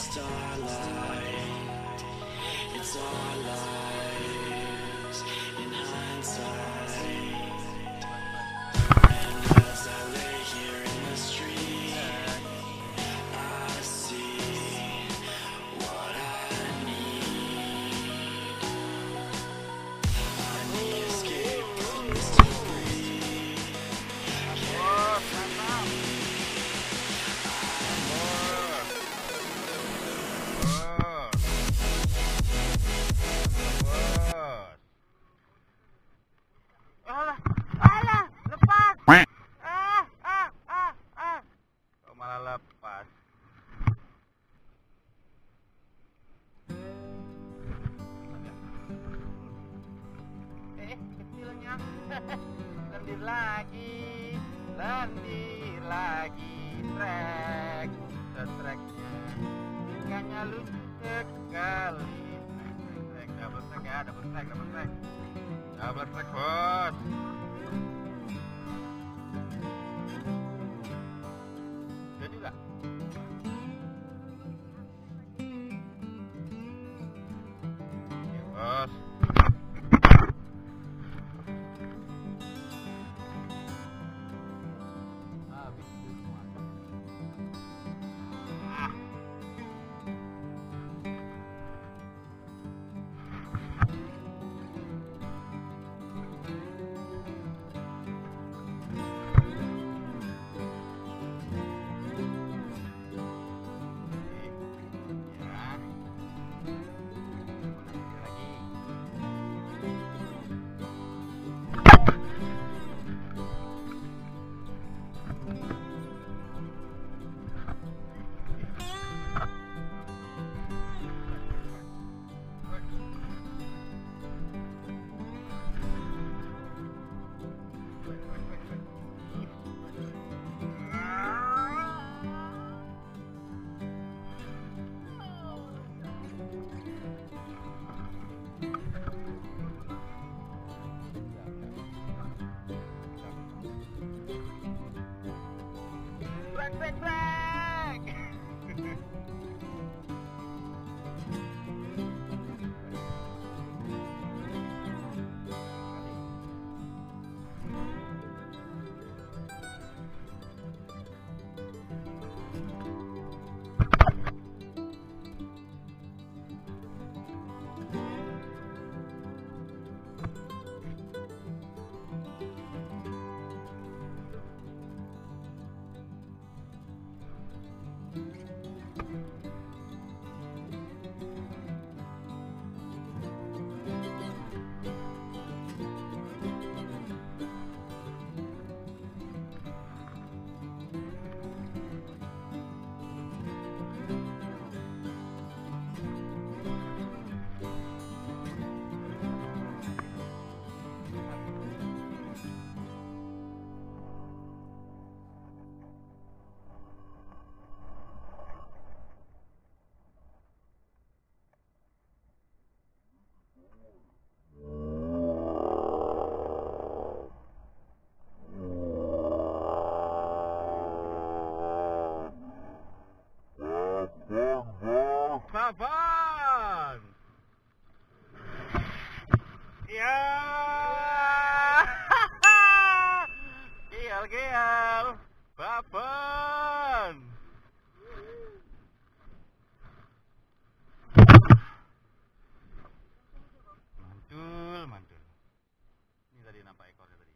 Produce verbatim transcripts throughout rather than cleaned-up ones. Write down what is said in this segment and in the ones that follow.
Starlight, it's our lives in hindsight. And as I lay here in the street, I see what I need. I need escape from this debris. Alah, alah, lepas. Ah, ah, ah, ah. Kok malah lepas? Eh, kecilnya. Lendir lagi, lendir lagi, trek, trek, treknya. Ikannya lucu sekali. Trek, double trek ya, double trek, double trek. Double trek, bos. Jadi nggak? Oke, bos. Habis itu semua. Ah. Brek, brek, brek. Papan. Ya. Geol, geol. Papan. Mantul, mantul. Ini tadi nampak ekornya tadi.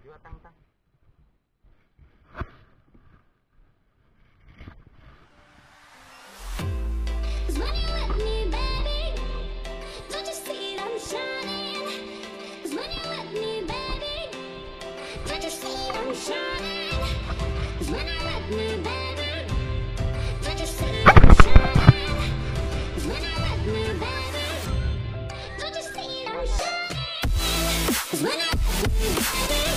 Yuk, tang, tang. When you're with me, baby, don't you see that I'm shining? 'Cause when you're with me, baby, don't you see that I'm shining? 'Cause when you're with me, baby, don't you see that I'm shining? 'Cause when you're with me, baby, don't you see that I'm shining? 'Cause when you're with me, baby,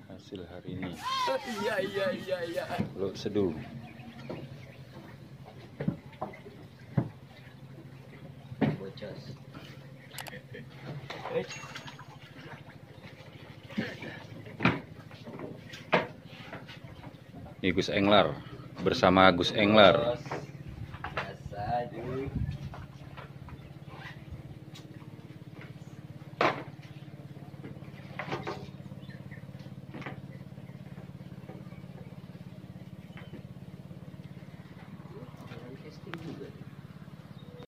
Hasil hari ini. Iya, iya, iya, iya. Lok sedu. Bocas. Ini Gus Englar bersama Gus Englar.